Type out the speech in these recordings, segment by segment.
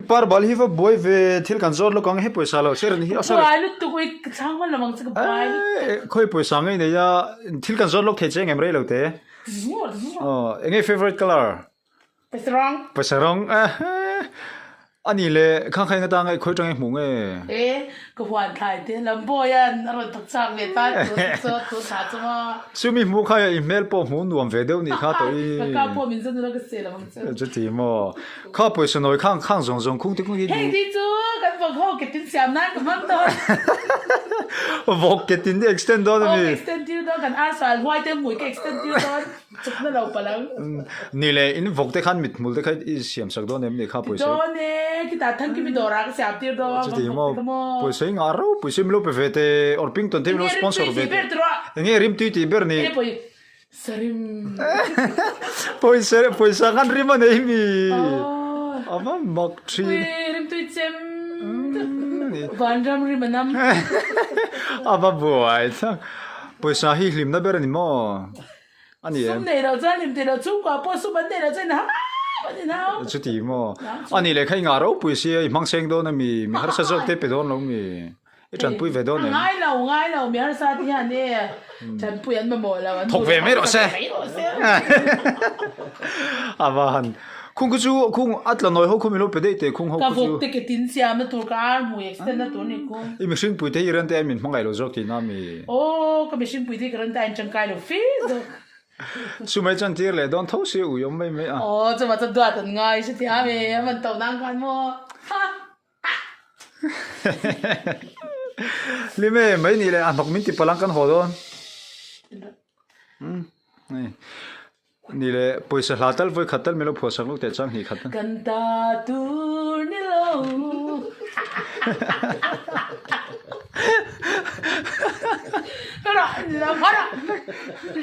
Parbal hi va buai ve thil kan zawt lawk ang he pawisa lo che rin hi a sorry. Buai lutuk ui ka chhang hman lo ang che ka buai lutuk. Khawi pawisa ngei nei a thil kan zawt lawk thei che engem rei lo te. Aw enge favourite colour? Pawisa rawng. Pawisa rawng a ni le khang kha enga ta nge khawi tang e hmuh nge? E ka huan thlai te Lambawia'n a rawn thawk chak ve ta chu chu chu tha chu maw. Chumi hmuh kha i hmel pawh hmuh nuam ve deuh nih kha tawh i. Ka ka pawh min zan ula ka sel ang chu. Chuti maw. Kha pawisa nawi khang khang zawng zawng khung te khung hi. Heng ti chu kan vawk ho ke tin siam nan ka hmang dawn. Vawk ke tin extend dawn a mi. Aw extend tir dawn kan ar sal huai te hmui ka extend tir dawn. Chukna lo palh ang. Ni le in vawk te khan mithmul te kha i siam sak dawn em ni kha pawisa. Ti dawn e, khitah Thangkimi dawrah ka siam tir dawn. Chuti maw, pawisa i ngah rau, pawisa i milo pe ve te, or Pington te milo sponsor ve te. Enge rimtui tih ber ni. Enge pawi sarim. Pawisa pawisa khan rim a nei mi. A va mak thin. Ui rimtui chem. Vanram rim a nam. A va buai thak. Pawisa hi hlimna ber a ni maw? A ni em? Sum nei loh chuan hlim thei loh, chhungkua pawh sum an nei loh chuan inhau an inhau. Chuti maw? A nih leh kha i ngah ropui sia, i hmang seng dawn a mi? Mi harsa zawk te pe dawn lo mi? I tanpui ve dawn em? A ngai lo, ngai lo, mi harsa te hian e tanpui an mamawh lo, an Thawk ve mai rawh se. A va han. Khung khu chu khung a tla nawi ho khu min lo pe daih teh khung ho Ka khu chu. vawk te ke tin siam na tur ka ar hmui extend na tur ni khu. I mihring pui te hi ran te min hmangaih lo zawk tihna mi. Aw ka mihring pui te hi ka ran te a in tangkai lo fe zawk. Chumai chuan tir leh dawn tho si ui awm mai mai a. Aw chuma chuan duat an ngai hrethiam e a man to nang khan maw. Ha. Lim e mai nih leh a hnawk min ti palh ang kan haw dawn. Umm hei. Ni le, pawisa hla tal vawi khat tal min lo phuah sak lawk teh chang hnih khat a. Kan ta tur ni lo. Ka rah la ka rah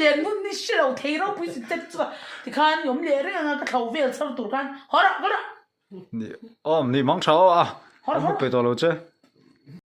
len nun ni hre lo thei ropui si chet chu a tikhan i awm leh reng anga ka thlo vel char tur khan haw rah ka rah. Ni, awm ni mang tha aw a, an hmu pe tawh lo che.